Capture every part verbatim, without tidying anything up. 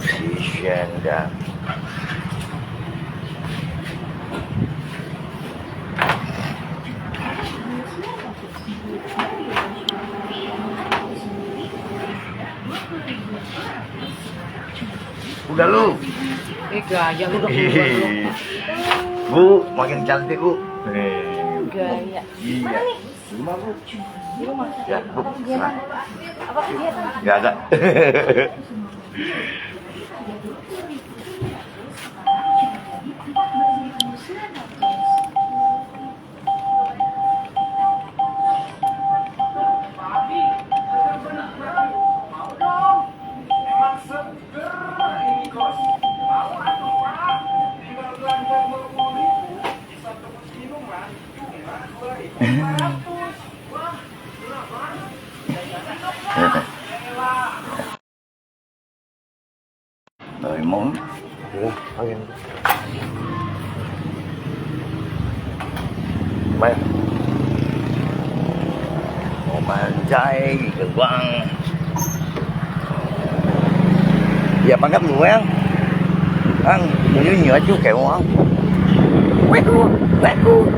齐全的。Udah lu. Ika, yang udah. Bu, makin cantik, Bu. Nih. Gaya. Iya. Ya, Bu. Nah. Nggak ada. Rồi, món. Được rồi, ăn em. Mày. Ủa mà chai cái quăng. Giờ bạn gấp ngủ á. Ăn, mình nhớ nhớ chú kẹo á. Quét luôn, quét luôn.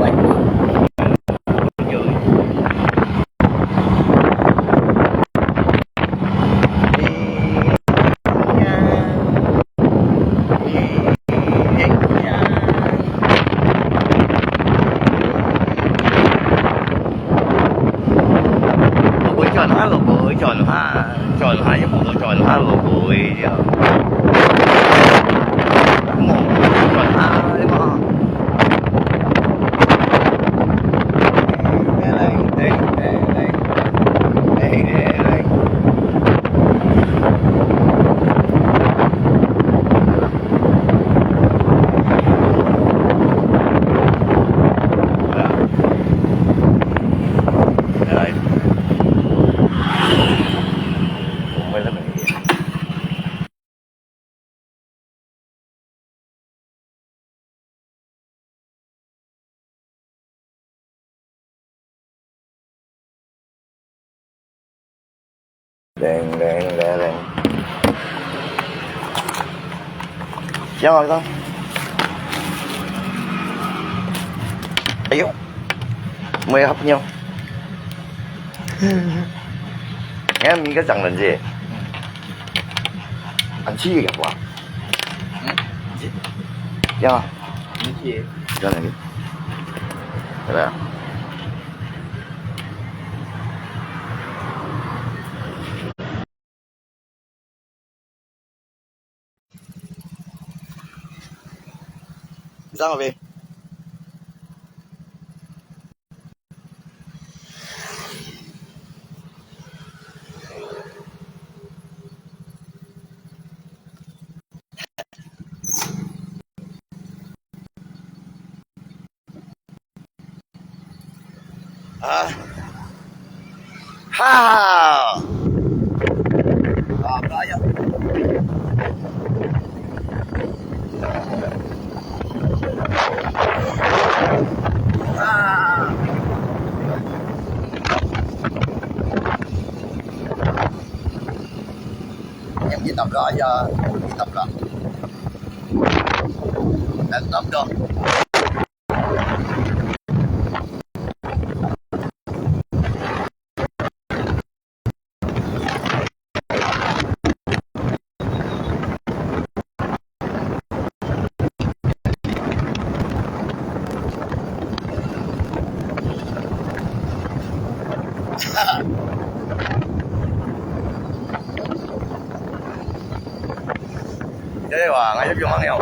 Quét luôn. Lopui chọn ha, lopui chọn ha, chọn ha, yếm mô chọn ha, lopui ya. Mô chọn ha, yém mô. Đèn, đèn, đèn, đèn. Siang rồi con. Ây dồi. Mười hấp nhau. Em nghĩ cái chặng lần gì? Anh Chi gặp qua. Anh Chi. Dạ. Anh Chi. Cho này. Thế là. Sao vậy? Ah. Ha! Ah, kaya. Ah. Em đi tập đó giờ đi tập đó. Em tập đó. 哎哇，俺就不用了。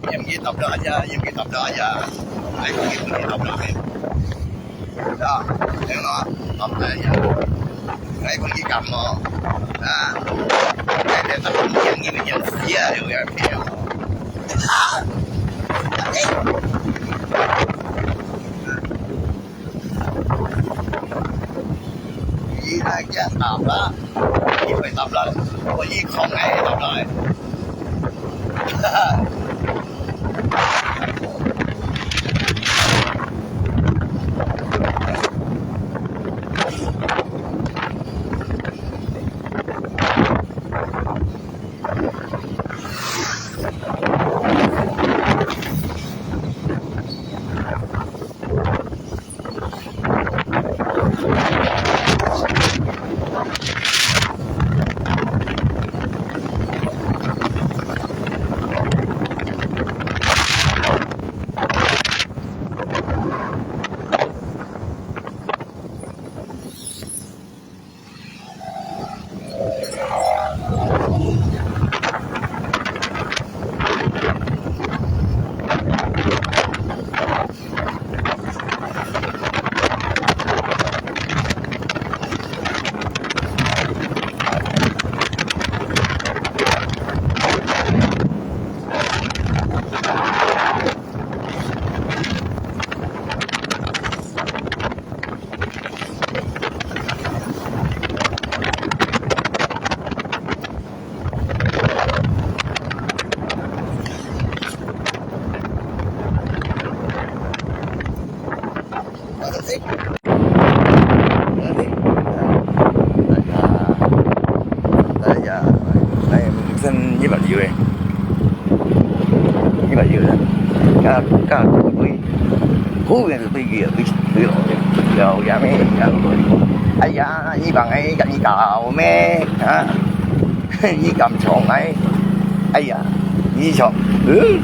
Em kita belajar, em kita belajar. Ai, em kita belajar. Dah, tengok, apa ya? Ai, pergi kamu. Dah. Ai, dia tak pergi yang ini yang sia juga. Ah. Eh. 佢係驚打啦，因為打啦，我一空哎，打啦。哎呀，哎，剩一百油嘞，一百油嘞，加加贵，后面是对个，对对了，了也没，也没。哎呀，你讲哎，你搞咩啊？你敢闯哎？哎呀，你闯，嗯。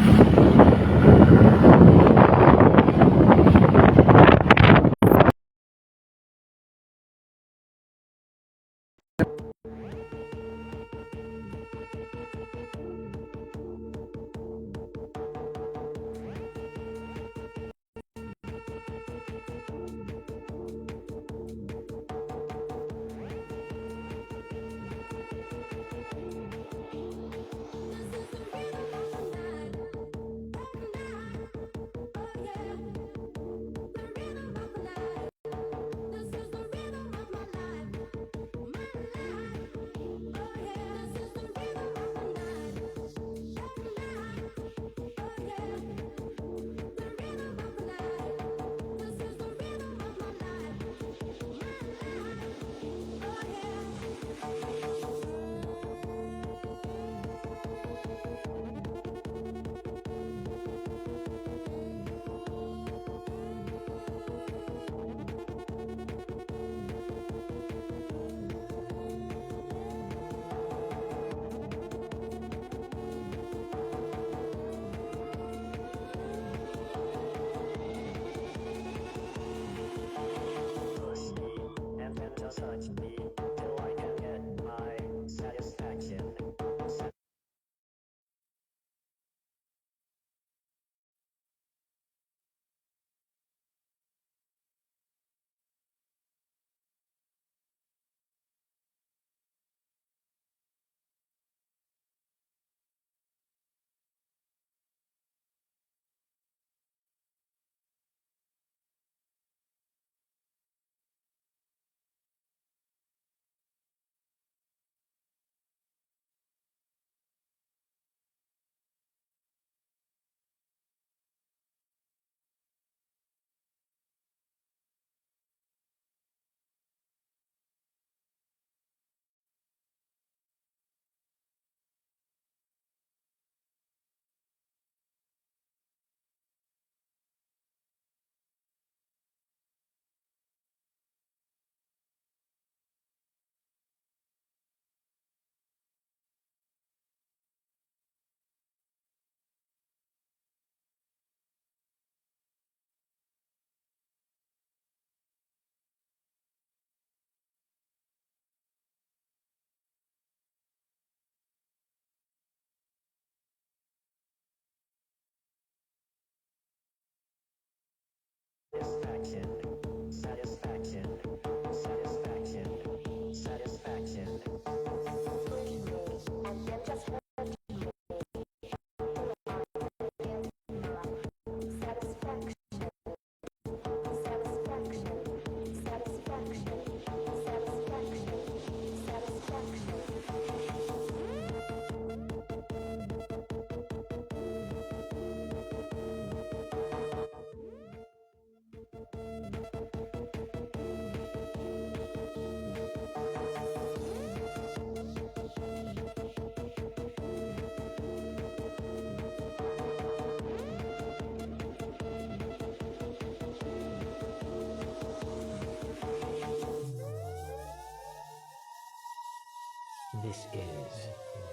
This is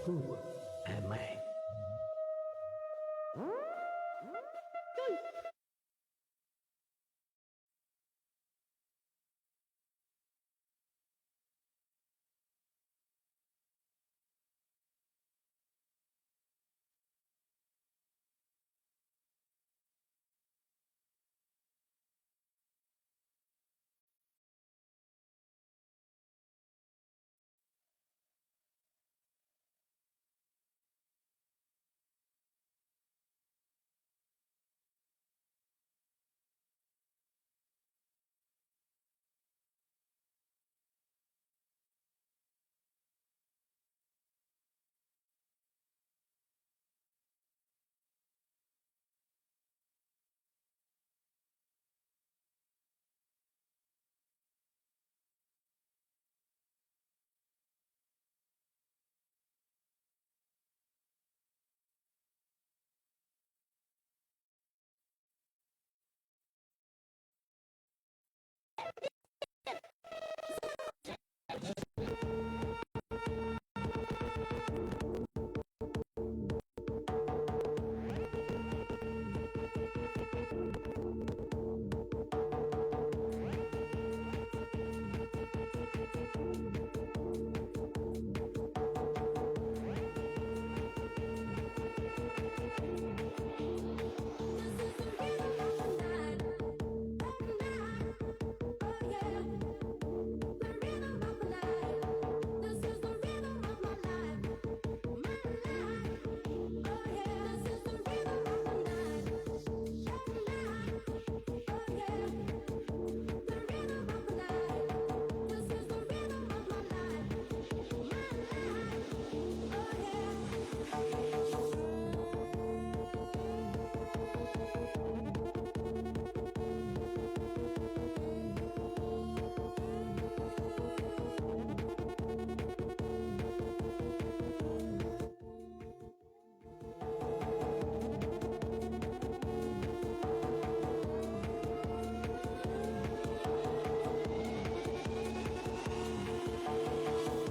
Who Am I?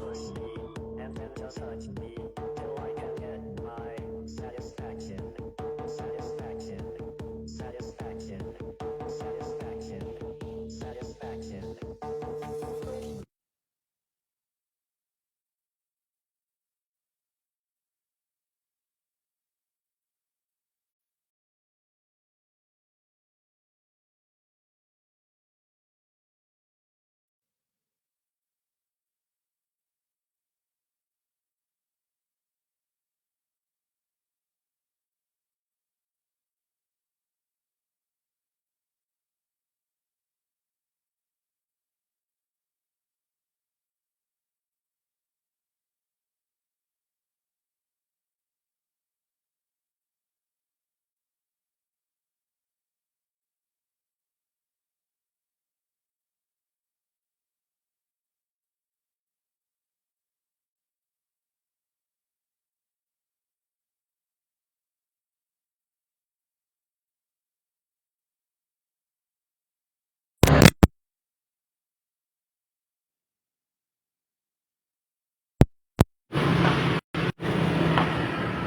Push me and then just touch me till I can get my satisfaction. Satisfaction. Satisfaction. Satisfaction. Satisfaction.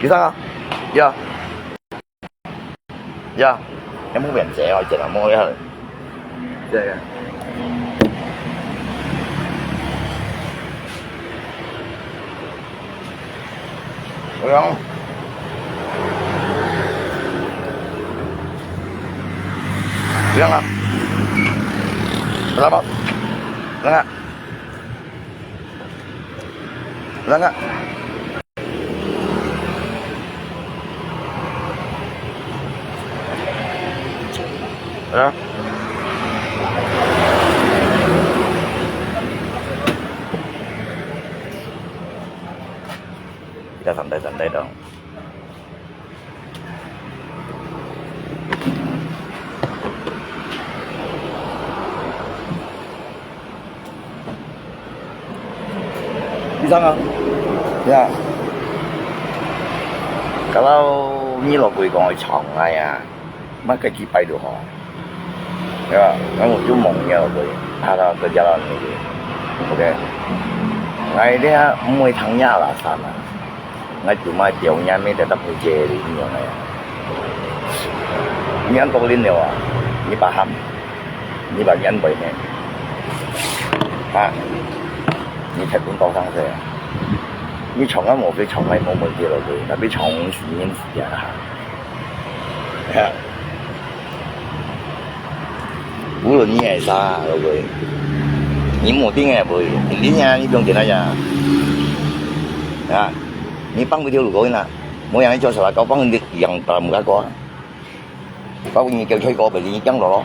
幾多啊？呀，呀，有無變質啊？一隻啊，無呀。這個。有樣。有樣啊。Selamat. Langak. Langak. Langak. Kita santai-santai dong. Pisang ah. Ya. Kalau你老鬼讲个长来啊，乜个几摆就好。Ya, kamu就mong ya, boy. Ada kerja lah ni. Oke. Ngai dia mui thang ya lah sana. Ngai cuma jauhnya mi tetap kerja di ni ya. Ni ang kau lin ya. Ni paham. Ni bagian boy ni. Ha. Ni chat pun kau sang se. Ni chong ah mo ke chong ai mo mo ke lo ke. Tapi chong si ni si ya ha. Ya. 無論你係啥，老鬼，你無定个會，你呀，你不用緊啊呀。啊，你放不掉如果呢，無人叫啥，搞放你養大木个瓜，搞你叫吹高，被你养了咯。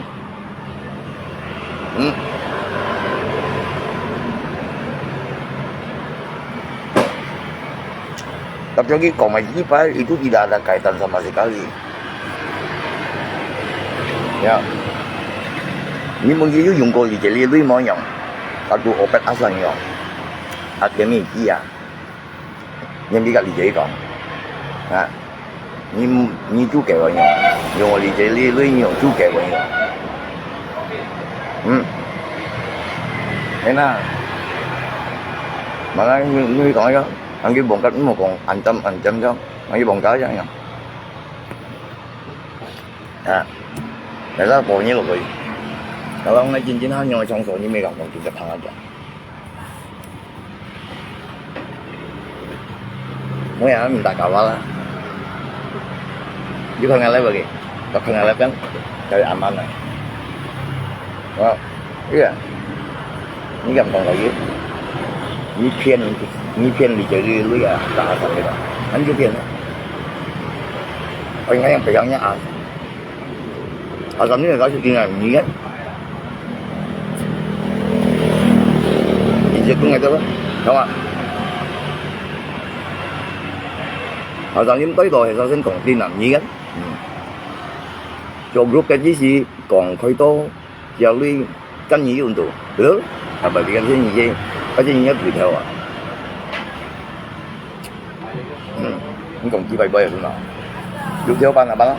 嗯。 Tapi lagi kau mai di pai itu tidak ada kaitan sama sekali. Ya. Ni mungkin yu yung ko di jeli lui mo yang. Katu opat asal yang. At kami dia. Yang di kat di jeli kau. Ha. 你，你做雞卵樣，用我理解你，你用做雞卵樣。嗯。係啦。Mana你，你講一個，俺去放假，你莫講恁尖恁尖啫，俺去放假一樣。啊，大家過年落去，kalau ngai cincin hanya orang song ni mereka kong kita tangan je. Mo ya, minta kawan lah. Di kau ngalai bagi, kau ngalai kan dari aman lah. Wah, iya. Ni gampang lagi. Ni pian, ni pian di jadi lu ya, tak asal kita. Kan dia pian. Orang yang pegangnya ah. Asal ni kasi tinggal ni kan. Ije tu ngai tahu, tahu ah. Asal ni tahu itu, asal sen kong tinggal ni kan. Hmm. Cho group kaji si kong koi to, ya lui kan ni yun tu, betul? Apa dia kan sini je, kaji ni ya tu tahu ah. Hmm, ni kong kipai boy tu na. Yuk dia pan apa lah?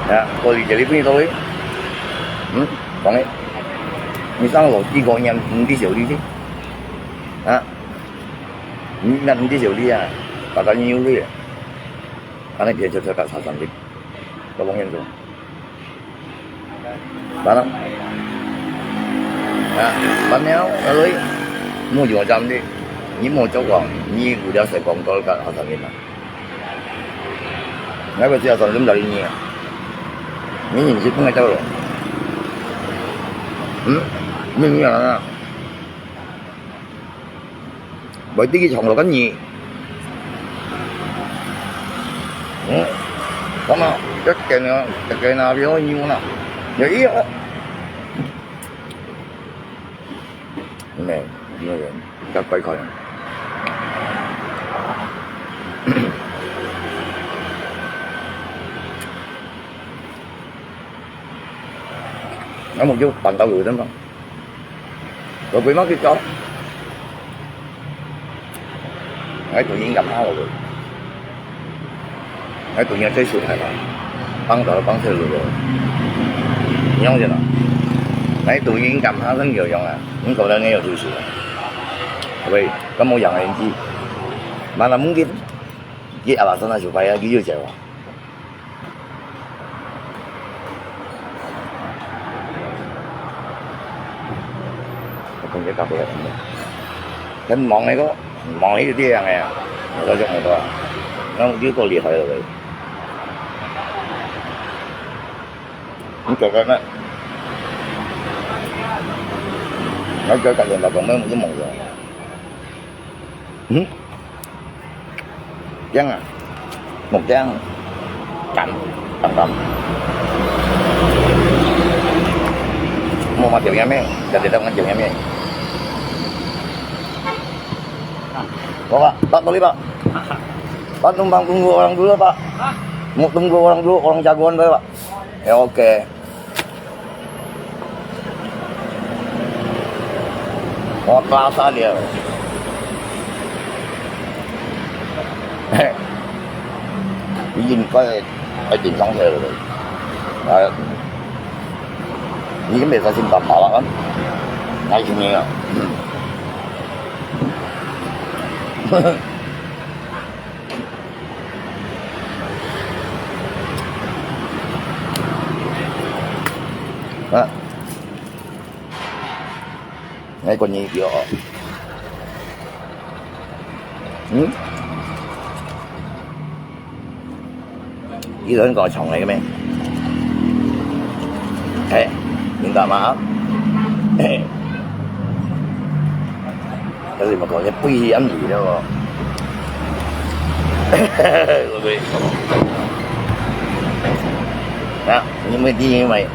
Ya, kau di jeli pun itu lagi. Hmm, kong eh. Ni sang lo, di kau yang di siau di si. Ha? Ni nak di siau di ya. Kata ni yuk di ya. Karena dia cakap sasan di. Kau yang tu. Mana? Ha, mana? Kalau mu jua jam di, ni mu cakap, ni udah saya kongkol kat asal ni lah. Ngai pasti asal ni dari ni. Ni ni si pengai tahu. Hmm, ni ni lah. Bai ti ki chong lo kan ni. Hmm. Sama, cek kena, cek kena bio ni mana. Ya iya. Nè, nè, cek kai kai. Namo jo pantau lu kan bang. Lo kui mak ki chong. Ngai tu yin kam ha lo. Ngai tu yin cai su thai la. Pang da pang cai lu lo. Nyong je la. Ngai tu yin kam ha sen yo yong a. Ni kau da ngai yo tu su. Wei, kamu yang en ji. Mana mungkin. Ki ala sana su pai a ki yo jai wa. Kong ke kape ya. Kan mong ne ko, mong ne ti yang ya. Mo to jong mo to. Nang ti ko li hai lo. Ni to ka na. 我覺得隔離老公們有夢想。嗯？驚啊！目驚，敢，敢敢。Mau makan tiap yang ni, jadi dah makan tiap yang ni. Bapak, Pak, boleh Pak? Pak numpang tunggu orang dulu Pak. Mau tunggu orang dulu, orang jagoan boleh Pak? Ya oke. Wah, kerasa dia. Ini kau, eh, bintang saya tu. Nah, ini kan biasa simpan pala kan. Nah, sini ya. Nah,你個耳表哦。嗯？呢度應該長嚟嘅咩？係，明白嗎？係。有時咪講一杯飲而啫喎。會唔會？啊，你有冇啲因為？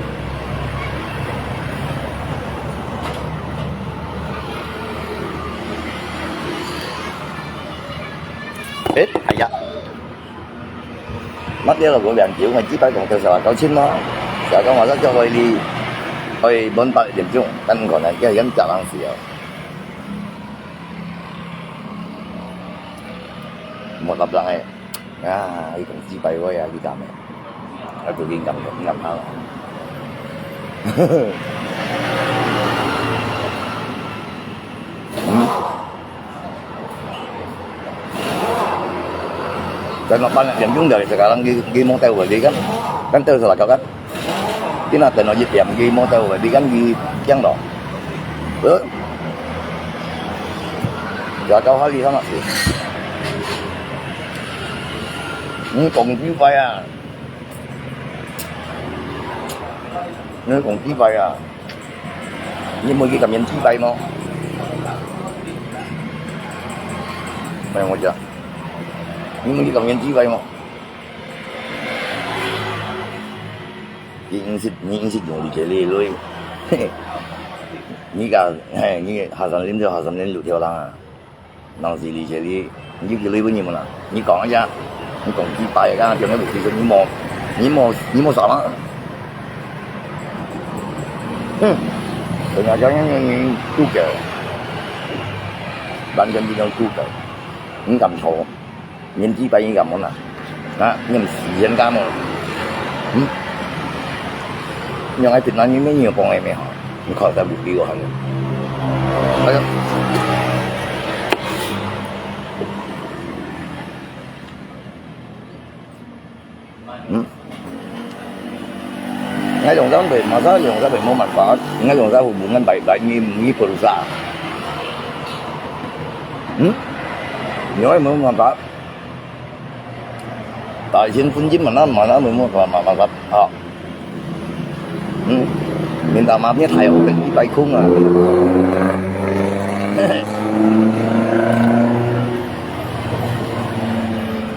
誒，係啊。乜呢度嗰兩條，我知擺講到十八九千咯，十八九我都叫佢哋去問八點鐘，等可能即係咁夾硬時候。莫搭檔誒。 啊，佢講知擺位啊，佢敢誒，啊，最近敢敢下。嗯。Kan makan yang jung dari sekarang di di motel beli kan, kan terus lah kan. Tina tengok je tiap di motel beli kan di yang dah. Eh, ya kau hari sama sih. Ni kong ji pai ah. Ni kong ji pai ah. Ni mo ji kam yen ji pai mo. Mai mo ja. Ni mo ji kam yen ji pai mo. Ni insit, ni insit yung di jeli lui. Ni ka, ni hasan lim jo hasan lim lu theo lang ah. 人是理解你，你去雷不你们啦，你讲一下，你讲几百个，刚刚讲的其实你没，你没，你没啥嘛。嗯，人家讲你你够格，完全比较够格，你敢说，年纪百你敢么啦？ 啊，你毋時間感哦。嗯？你用愛點那你沒有講的沒好，你考慮在目標好了。哎呀。嗯？Ngayon sampai, masa ngayon sampai mo manfaat, ngayon sa hubungan baik-baik ni, ni berusaha. Hmm? Ngayon mo manfaat. Tại hiện phân chín mà nó mà nó mình mua mà mà mà à. Ừ. Mình ta mà biết thầy ổn định cái tay khung à.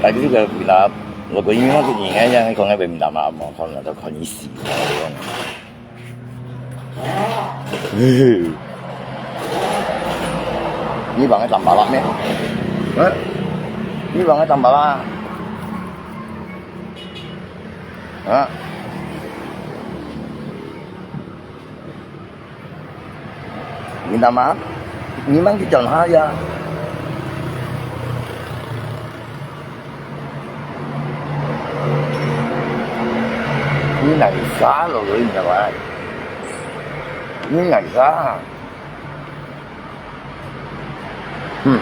Tại cái cái là là cái như nó cái gì nghe nha, con nghe về mình ta mà mà con là tao con như xì. Ni bang ai tambah lah ni. Ha? Ni bang ai tambah lah. Ha? Minta maaf. Memang kita haya. Ni nai sa lo lo ni ba. Ni nai sa. Hmm.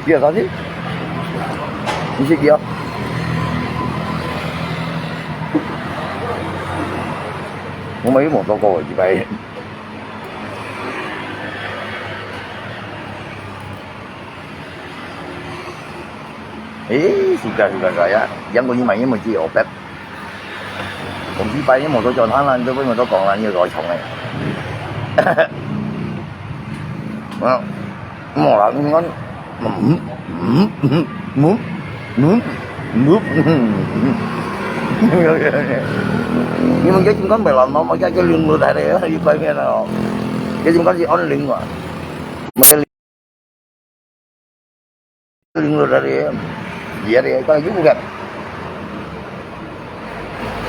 Biasa sih. Ni si dia. Mo mai mo to ko di bai. Eh, suka-suka saya. Yang ko ni mai mo ji opet. 幾擺你無到講，他人都會無到講啦，你有多窮欸？啊，無啦，你講，嗯嗯嗯嗯嗯嗯嗯，你們這情況袂亂嗎？我這個零落來了，一百遍了哦。這情況是按零嘛？ 零落來咧，也咧，該有个，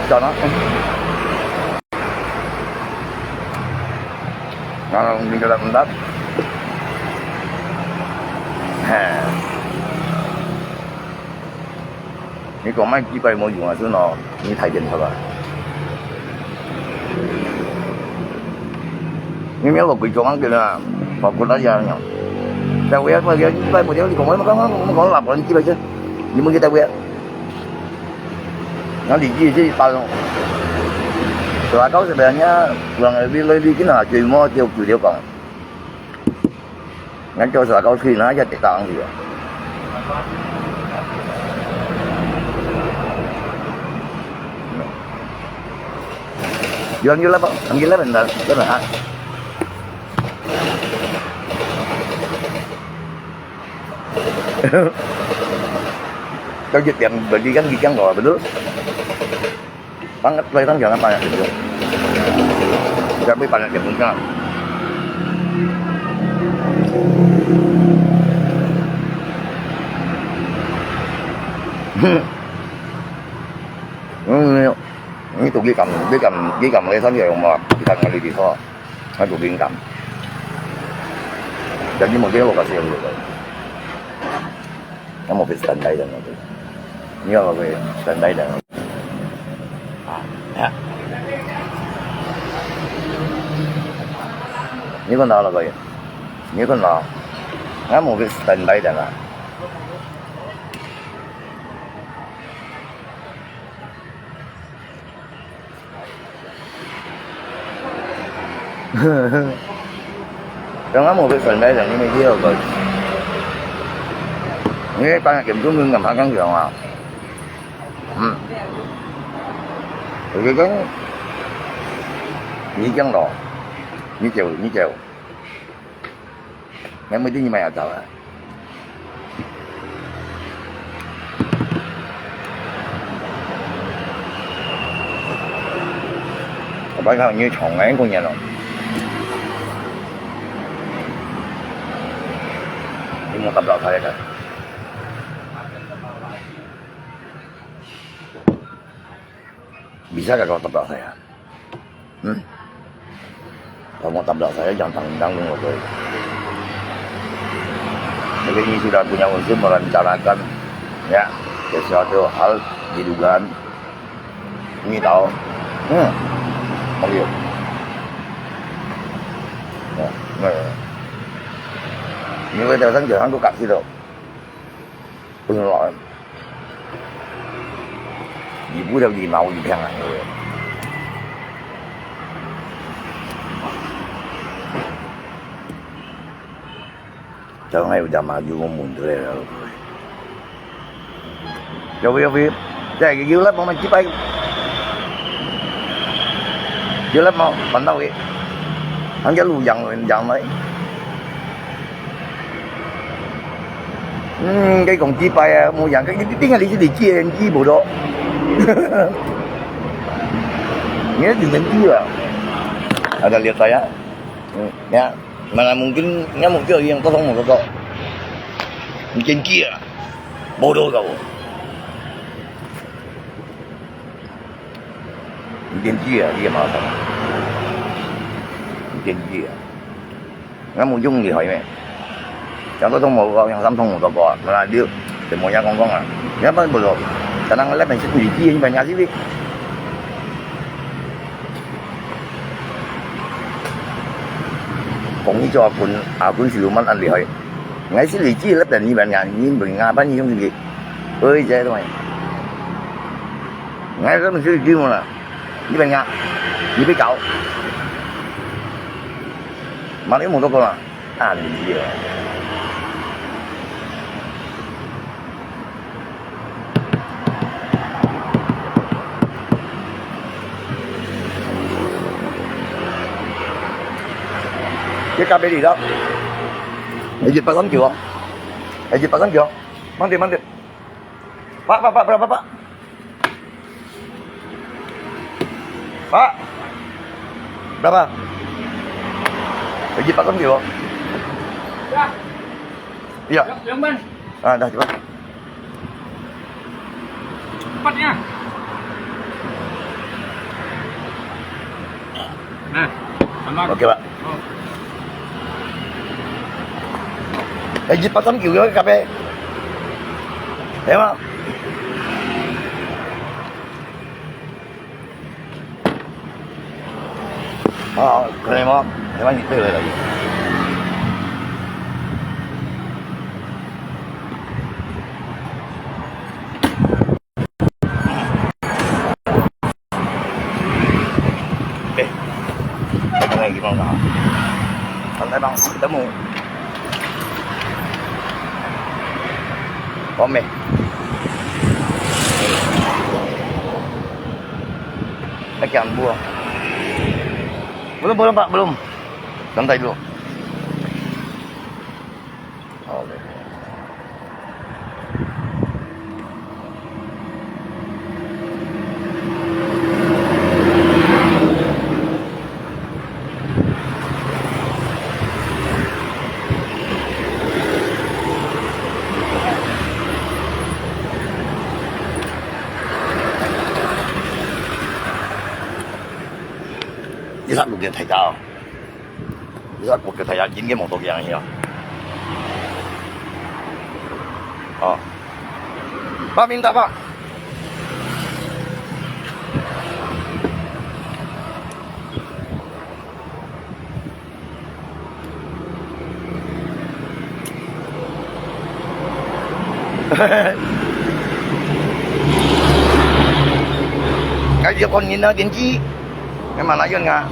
算了，啊，你个毋得，嘿，你講買幾擺無用啊，真哦，你太簡單了。 明明落幾張啊，个啦，包括那樣樣。在位啊，在位啊，在位啊，你講，我講，我講，我講，老婆，你幾百錢？你們去在位啊？那你去去打咯。是吧？搞什麼呀？人家為了你跟他追么就不了讲。 𠊎叫啥搞去，那也得打上去啊。有人有那个，有那个人的，那个啊。到一点，berarti kan ikan kau betul. Banyak, kelihatan jangan banyak gitu. Tapi banyak yang muncul. Hmm. Hmm, ini tuh gikam, gikam, gikam lesan ya, yang mau kita ngali di sana. Itu gikam. Jadi mungkin lokasi yang dulu. Kamu fit standby dan itu. Ini apa ya? Standby dan. Ah, ya. Ini kan dah lah kau ya. Ini kan dah. Kamu fit standby dan lah. Yang kamu ke sana yang ini dia kan. Ini banyak yang tunggu nggak makan siang ah. Hmm. Oke kan. Ini yang lo. Ini jauh, ini jauh. Yang penting ini banyak tahu ah. Apa kau ni chong eh kau ni lo. Ini mau tabrak saya kan. Bisa kakak tabrak saya? Hmm. Kamu tabrak saya, jangan tanggung-tanggung, oke. Jadi ini sudah punya unsur merencanakan, ya, sesuatu hal diduga. Ini tahu. Hmm. Oke. Ya, nah. Ini kita kan jangan buka situ. Pun lo. Ibu dah lima puluh tiang ah. Jangan udah maju mundur ya. Yofi, yofi. Cek, yulap mau mancip ai. Yulap mau, pantau ke. Ang jalu yang, yang mai. Hmm, cái còn chi bài à, mua vàng cái tiếng là đi đi chia chi bộ đó. Nghĩa thì mình chia. Ada lihat saya. Hmm, ya. Mana mungkin, ya mungkin yang kosong mau kok. Mungkin chia. Bodoh kau. Mungkin chia, dia malah. Mungkin chia. Ngắm một dung thì hỏi mẹ. Cháu có thông màu gọi hàng xăm thông một tòa cỏ, mà là điệu, để mua nhà con con à. Ngắm bắt buộc rồi. Khả năng lép này sẽ tùy chia như vậy nhà gì đi. Cũng như cho quân, à, quân sự mà ăn lì hỏi. Ngay xí lì chia lép đèn như vậy nhà, như vậy nhà bắt như không gì. Ơi, dễ thôi. Ngay lép mình xí lì chia mà là. Như vậy nhà. Như biết cậu. Mà nếu một tòa cỏ là. Ăn lì chia. Ini berapa? Ini berapa? Berapa? Berapa? Pak, berapa? Ini berapa? Ya. Iya. Yang, yang mana? Ah, dah cepat. Cepatnya. Nah, aman. Oke, Pak. Oh. Eh, cepat kan juga kape. Ya, Pak. Ah, kena, Pak. Memang itu lah. Eh, kau nak gimana? Santai bang, kita mau. Kau meh. Lagi ambu. Belum, belum, Pak, belum. Santai dulu.你看路边太高。 你看，我给大家应该没多样呀。啊，八名打吧。Cái gì còn nhìn nó kiến chi. Cái mà nói chuyện ngà.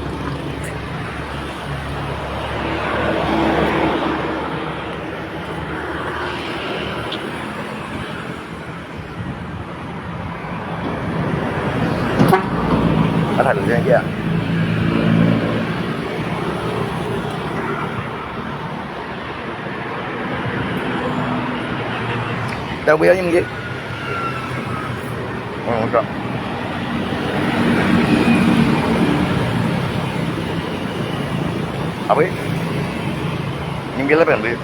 Nó thành ra kia. Tao bây giờ như vậy. Ờ, không sao. Apa? Nyinggil apa yang beli?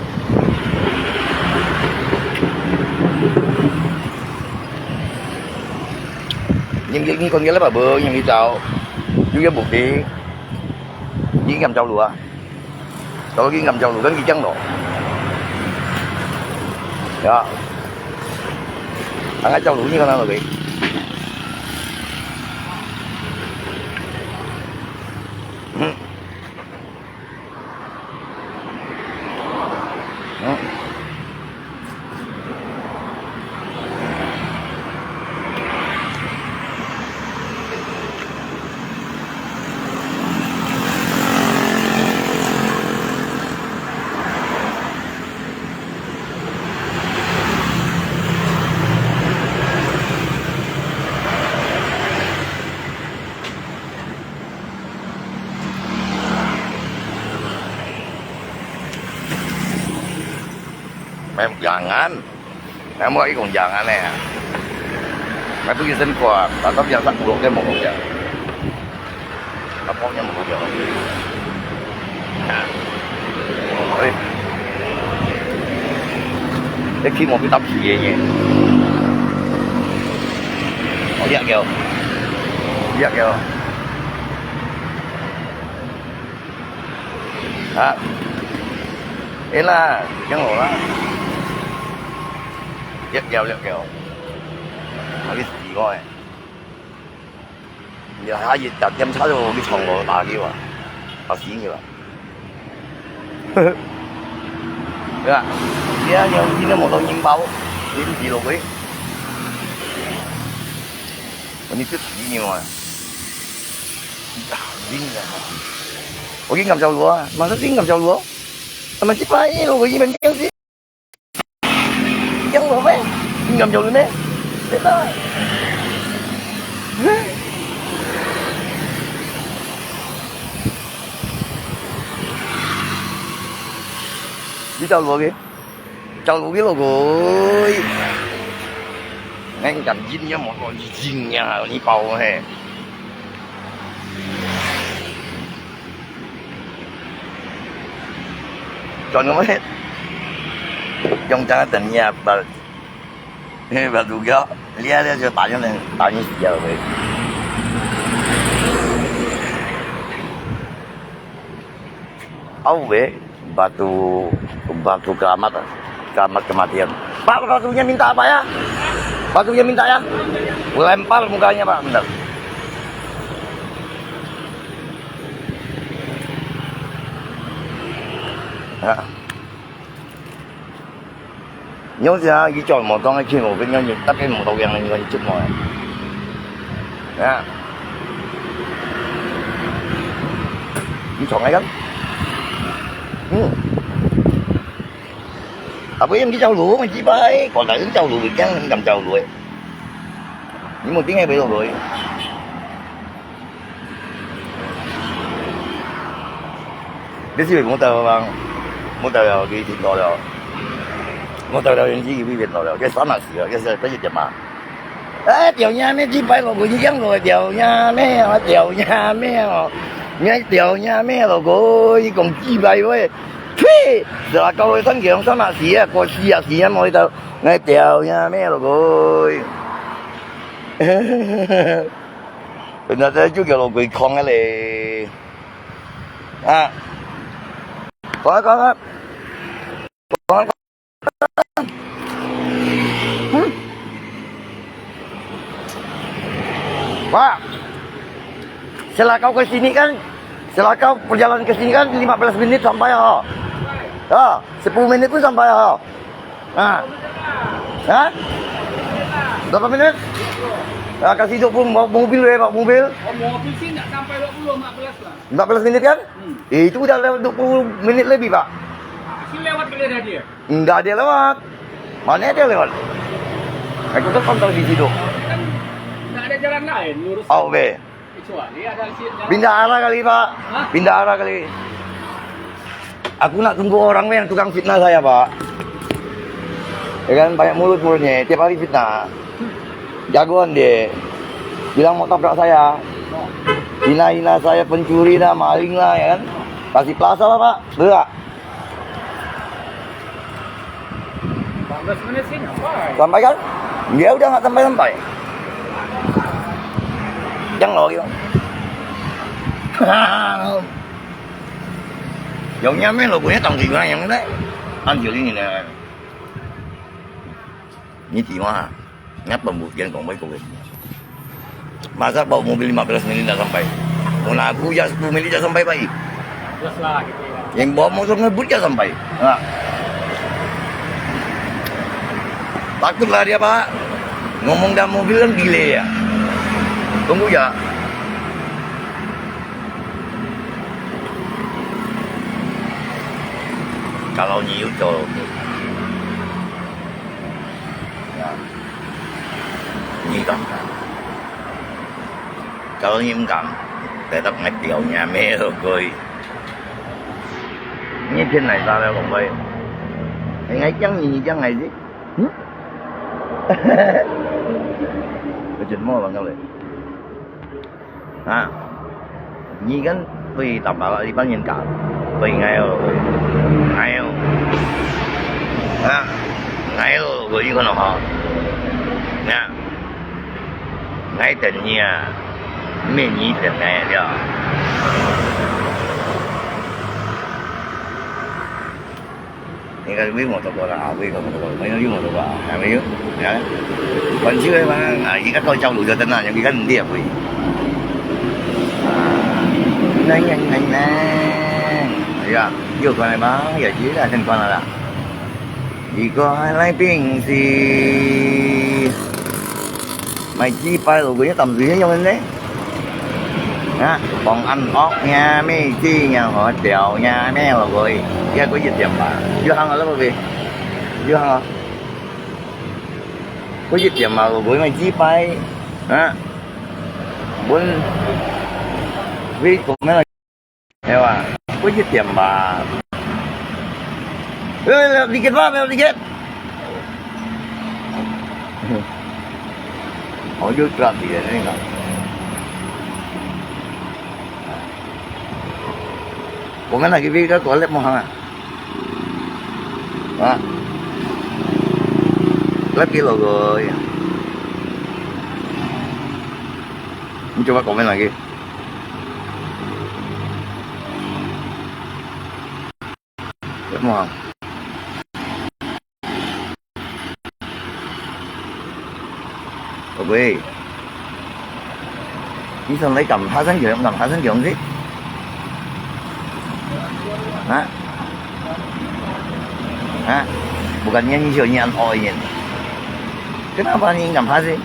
Nyinggil ni kon gila apa, bơ? Nyinggil tao. Juga bukti. Nyinggil kam tao lu ah. Kalau lagi ngam jauh lu kan kijang lo. Ya. Angkat jauh lu ni kan lagi. Hmm. Hmm. Memang jangan. Nang mo ikong jang aneh ah. Nang tu isen kuat, tatap yang tak buluk dia mong dia. Apa yang mong dia? Nah. Oi. Dia kimo kita piye ni. Oh, lihat kau. Lihat kau. Ha. Eh lah, yang orang. Lihat kau, lihat kau. Habis di kau eh. Dia hari tak jam satu di Chonglo tadi wah. Pasti ni lah. Ya, dia yang ini motor nyimpau, ini di lo koi. Ini tu di ni wah. Ding ah. Oke, ngam jauh lu ah. Masa sih ngam jauh lu? Sama si pai lo, ini memang si. Yang lo eh. Ngam jauh lu ne. Betul. 你走路个，走路个咯个。俺感觉你要莫说你真呀，你包嘿。转个咩？用这个等你啊，把，嘿，把路标，你啊，你就把人，把人死掉了喂。 Au weh, batu, batu keramat, keramat kematian. Pak, batunya minta apa ya? Batunya minta ya? Lempar mukanya, Pak, bentar. Ya. 你好像一脚毛当个去，我跟你讲，大概毛到样，你看你这毛哎。啊。你闯开看。嗯。啊，不用去走路，我几百，过来走路，这样你敢走路哎？你没听见没有？ 你是莫到啊，莫到了，佢停到了，莫到了，人家佢變到了，佢三下四啊，佢是佢一點啊。哎，掉呀咩，几百个，佢一样个，掉呀咩啊，掉呀咩哦，你掉呀咩咯，佢讲几百个，呸，是啊，高个三个三下四啊，过四啊四啊，莫到，哎，掉呀咩咯，佢。 本来在就给我鬼框个嘞。啊。Kong, kong, kong. Kong, kong. Hmm? Pak, Selakau ke sini kan, Selakau perjalanan ke sini kan lima belas menit sampai, ha. Ha, sepuluh menit pun sampai, ha. Ha? Ha? Berapa menit? Ha, kasih dua puluh, bawa mobil, eh, bawa mobil. Oh, mobil sih nggak sampai dua puluh, empat belas lah. Empat belas menit kan? Hmm. Eh, itu udah lewat dua puluh menit lebih, Pak. Sini lewat kali ada dia. Nggak ada lewat. Mana ada lewat? Aku kan pantau di situ. Kan nggak ada jalan lain, lurus. Oh, oke. Kecuali ada sini. Pindah arah kali, Pak. Hah? Pindah arah kali. Aku nak tunggu orang yang tukang fitnah saya, Pak. Ya kan, banyak mulut mulutnya, tiap hari fitnah. Jagoan dia. Bilang mau tabrak saya. Hina-hina saya, pencuri lah, maling lah, ya kan. Kasih plaza lah, Pak. Betul tak? Empat belas menit sih nyampai. Sampai kan? Dia udah nggak sampai-sampai. Yang lagi, Pak. Yang nyaman lo, punya tangki mana yang mana? Anjir ini nih. Ini di mana? Ngap pembukian kong baik kong. Masa bawa mobil lima belas menit nggak sampai? Mau aku ya sepuluh menit nggak sampai, Pak. Terus lah gitu ya. Yang bawa motor ngebut ya sampai. Nah. Takutlah dia, Pak. Ngomong dalam mobil kan delay ya. Tunggu ya. Kalau nyiut kalau ya. Nyi kan. Kalau nyi kan, tetap ngai piau nya me lo koi. Nyi pian nai sa le lo koi. Ngai kiang nyi kiang ngai si. Hmm? Kecil mo bang kau le. Ha. Nyi kan tui tamba lah di pan yin ka. Tui ngai o. Ngai o. Ha. Ngai o, ko yi ko no ha. Na. Ngai ten nyi a. Me nyi ten ngai a. Ni kan wei mo to ko la, wei ko mo to ko, mo yo mo to ko, ha, mo yo, ya. Kon chiu ma, a, ika ko chau lu jo tan na, yang ika ndi a wei. Nang, nang, nang, nang. Ya, yo ko na ma, ya, ji la, ten ko na la. Iko hai lai ping si. Mai chi pai lo, ko ya tam si yang ne. Ha, kong an ok nha, mi chi nha, ho tiao nha, mi lo goi. Ya, ko yit tiam ba. Yo hang lo, bi. Yo hang. Ko yit tiam ba, lo goi mai chi pai. Ha. Bun. Wi, ko me. He wa. Ko yit tiam ba. 喂，喂，喂，你给吧，没有你给。我就抓你的那个。我们那个位置过来么哈？啊？来给老哥呀。你就把我们那个。 Mò. Ôi, 你想來撳下山橋，撳下山橋先？啊？啊？Bukan yan, yan, yan, oh, yan. Kenapa ni ngam hasi?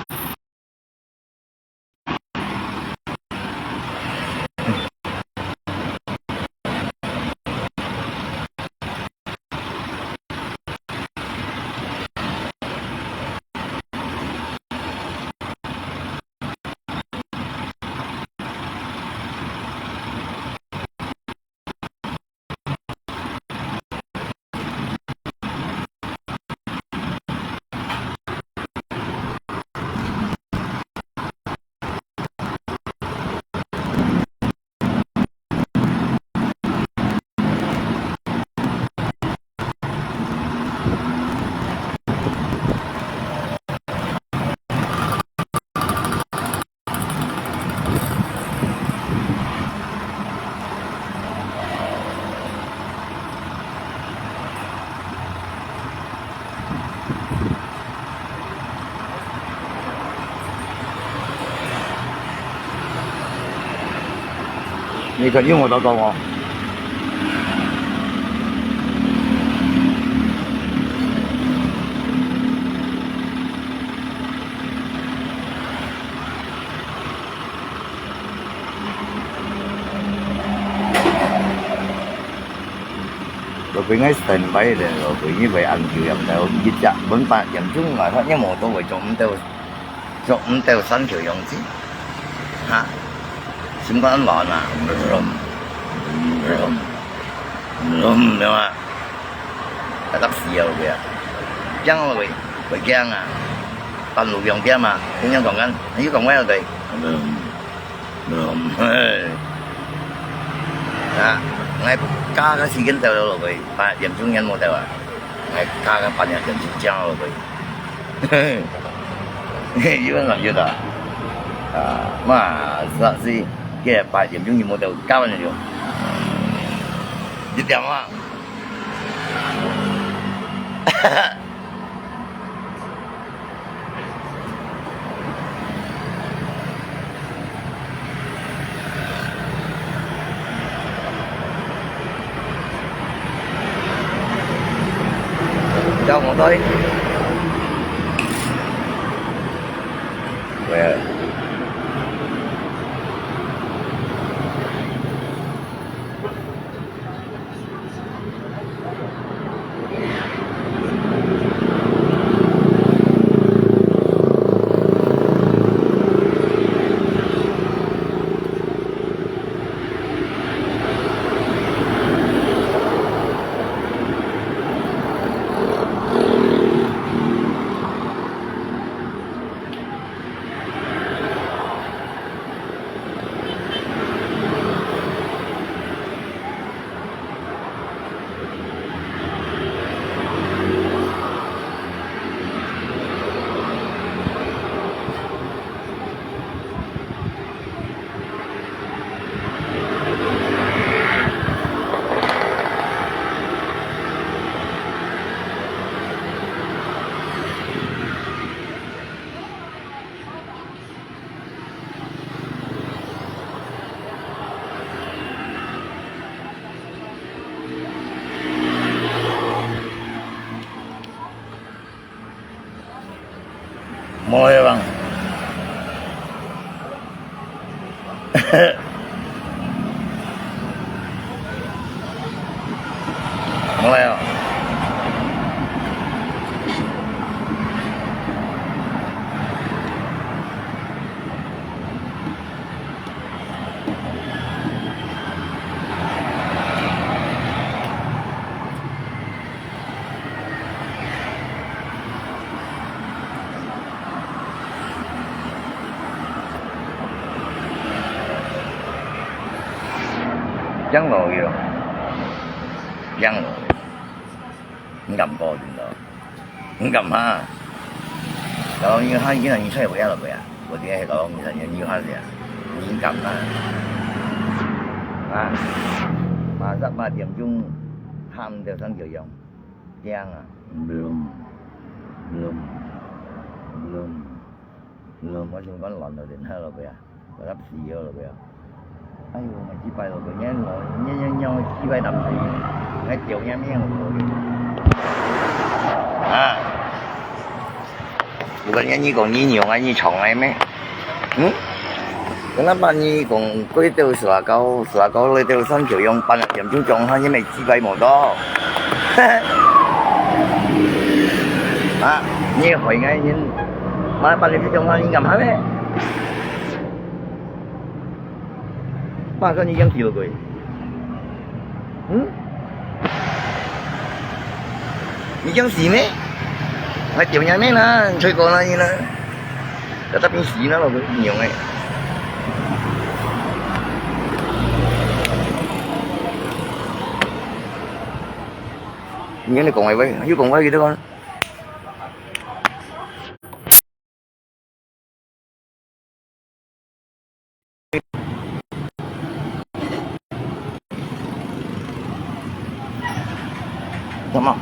你看，用我的刀啊。 老鬼，𠊎standby咧，老鬼，你會恁久也毋到，一隻半八點鐘啊，佢一無到位，做毋到，做毋到山橋樣子，哈，心肝亂啊，vroom，vroom，vroom，對嘛？大家死啊，老鬼啊，驚啊，老鬼，會驚啊，半路用點啊，天天講緊，你講我要對，vroom。 嗯，嘿。啊，𠊎加个時間到了，老鬼，八點鐘人無到啊。𠊎加个八點鐘正了，老鬼。嘿，有人感覺到。啊，嘛，是啊，是，這八點鐘人無到，加半點鐘。一點啊。 Chào mọi người. Về. Mulai bang. Mulai oh. 驚落去咯，驚落去，毋敢過，真个，毋敢下。Kalau你下，你看你出去會落去啊？我今日係講你看你下去啊，你敢下？啊，馬上八點鐘，喊到三九零，驚啊！Belum, belum, belum, belum，我想講亂到連下落去啊！ 我要死了，我要。哎呦，我幾擺了，我年老，年年年我幾擺擔心，我掉命命了。啊！Bukan你講你娘啊，你長來咩？嗯？Kenapa你講過到十八高，十八高來到三九零半點鐘鐘，他也沒幾擺無到。啊！你害𠊎人，馬上半點鐘鐘，你敢下咩？ 馬上你驚死了佢？嗯？你驚死咩？還掉人命啦，你吹過啦你啦，在那邊死啦，老娘欸！你跟你講話喂，又講話佢都講。 什麼？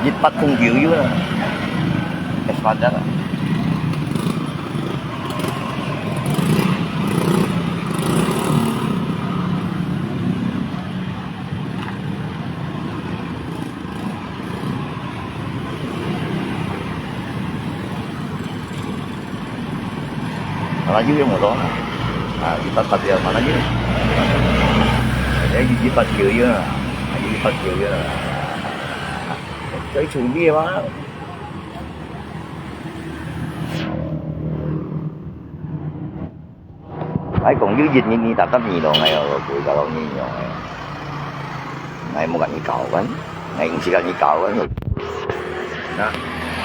一百空九有啦，一百的啦。Mana yun yung motor? Ah, di pa pati ang mana yun. Eh, di pa yun yun ah. Ah, di pa yun yun ah. Kaya chuli ba? Ai kong yu yit ni ni tatap ni dong ai lo kui ka lo ni nyong ai. Ngai mo ka ni kau kan? Ngai ing si ka ni kau kan? Na,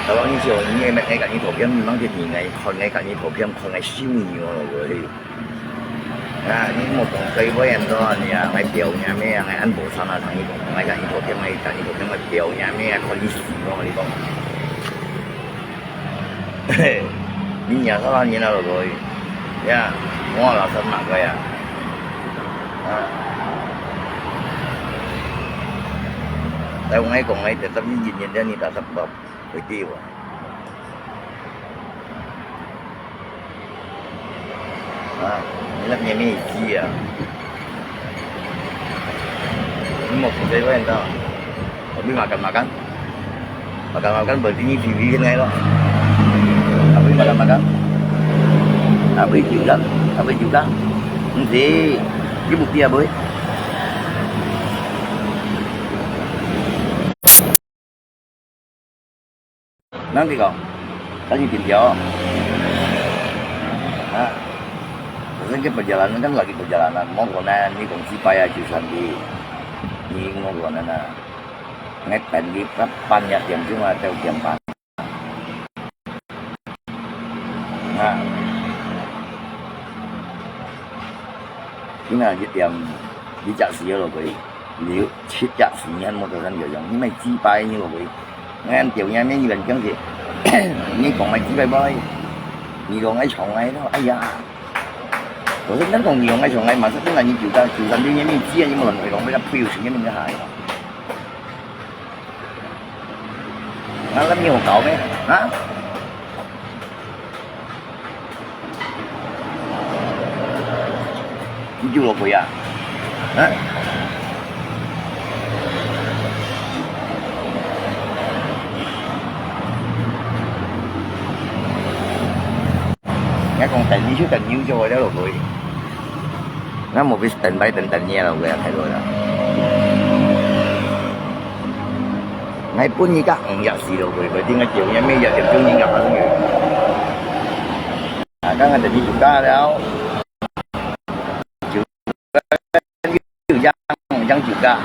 ka lo ni si o ni ai mek ngai ka ni to piam ni mang ti ni ngai kon ngai ka ni to piam kon ngai siu ni o lo kui. Na, ni mo kong kai bo yan do ni a ngai piao ni a me a ngai an bo sa na tang ni kong ngai ka ni to piam ngai ka ni to piam ngai piao ni a me a kon ni si mo ni kong. Minyak salah nila lo boy. Ya, mo la sa mak ko ya. Ha. Tayo ngai kong ngai tetap ni jin yan ni tatap bab. Pwede ba? Ha, nila niya may isi ya. Ni mo kong sai ba yan ta? Abi makan makan. Makan-makan, berarti ni T V kan ngai lo. Apa ni makan-makan? Apa ni juga? Apa ni juga? Hindi. Di bukti apa ni? Nanti kau, tadi pinjau. Ha. Maksudnya perjalanan kan lagi perjalanan. Mau kau nanya ni kongsi payah jualan di. Ni mau kau nanya. Ngai tadi kapan ya jam cuma atau jam empat. Nah. Ini aja tiang dicak sih lo koi. Liu cicak sih nyan motor kan yo yang. Ini mai cipai ni lo koi. Ngan tiau nyan ni kan jang sih. Ini kong mai cipai boy. Ni kong ai chong ai lo. Ai ya. 我说那种你用那种哎，马上跟人家酒店，酒店里面面接，你们人会讲被他推有时间那个海。 啊，那你有搞咩？啊？你救了鬼啊？啊？人家讲等你就等你就好了，鬼。 那我不是等白等等你了，我要开罗了。Ngai pun ni ka ang ya si lo koi, berarti ngai jauh nya me ya jauh ni ka ang. Akang ada di juga lo. Juga, yang juga.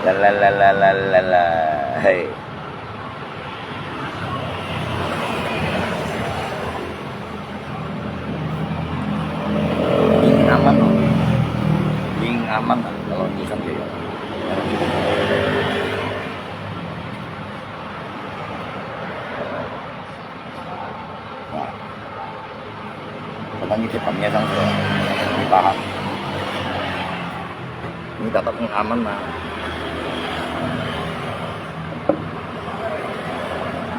La la la la la la la. Hey. Aman. 你貼板面上去了，你把它，你打到更阿曼啊。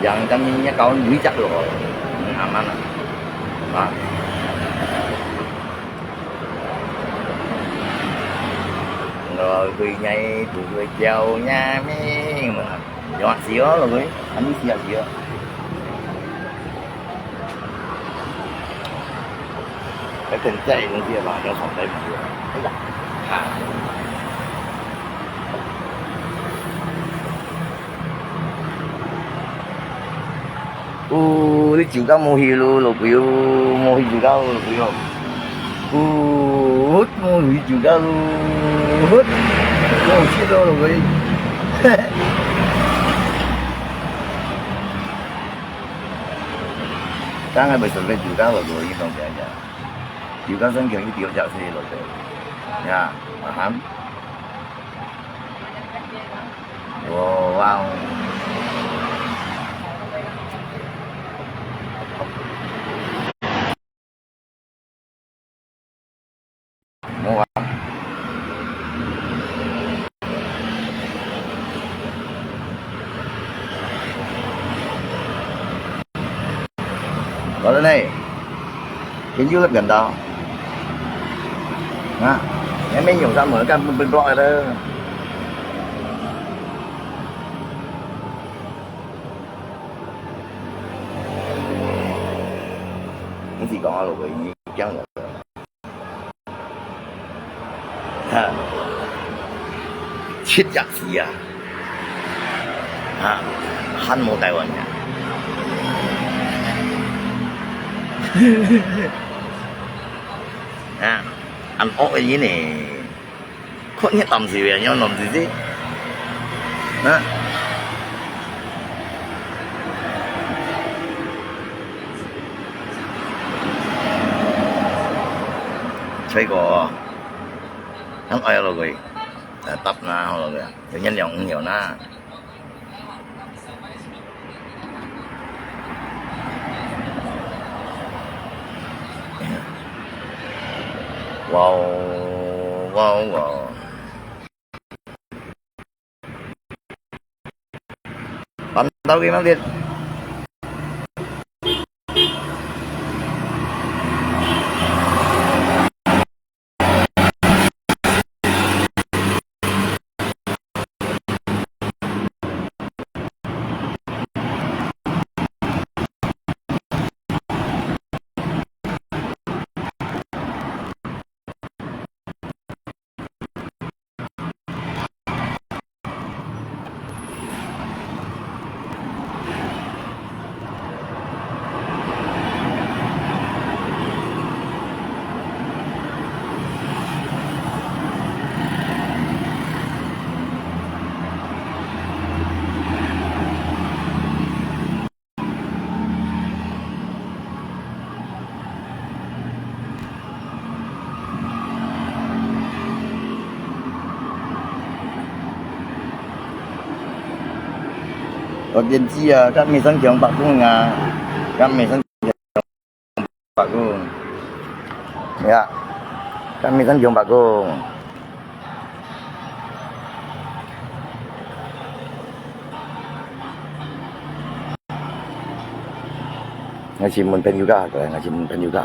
Yang kami nya kawan lui jak lo, aman ah. Ah. Lo kui nyai tu kui kiau nya ming. Yo sio lo kui, kami sio sio. Cái cần chạy không kia mà nó phòng đấy mà. Ây da. À. Ui, đi chiều cao một hiu lô, lô bự, một hiu chiều cao lô bự. Ui, hút một hiu chiều cao lô, hút. Một chiếc đô lô bự. Sáng ngày bảy giờ về chiều cao lô bự, như không kể kể. Chiều cao sáng kiểu như tiểu chợ xe lô bự. Ya, paham? Wow, wow. Mua. Có đây này. Kiến du lịch gần đó. Hả? Em mới dùng sao mở cái bên blog đó. Cái gì còn alo vậy? Chăng rồi. Ha. Chết giặc gì à? Ha. Hăn mô Taiwan à? Ha. Ăn ốc cái gì nè? Khôn nhiệt tâm gì vậy? Nhau nộm gì chứ? Ha. Thấy có. Ăn ai lo rồi. Tap na ho lo. Yo nyen yong yo na. Wow, wow, wow. Pantau kì măng tiệt. Có tiền chi à, các mình sẵn trường bạc cũng à, các mình sẵn trường bạc cũng. Dạ, các mình sẵn trường bạc cũng. Ngaji mun pen juga, ngaji mun pen juga.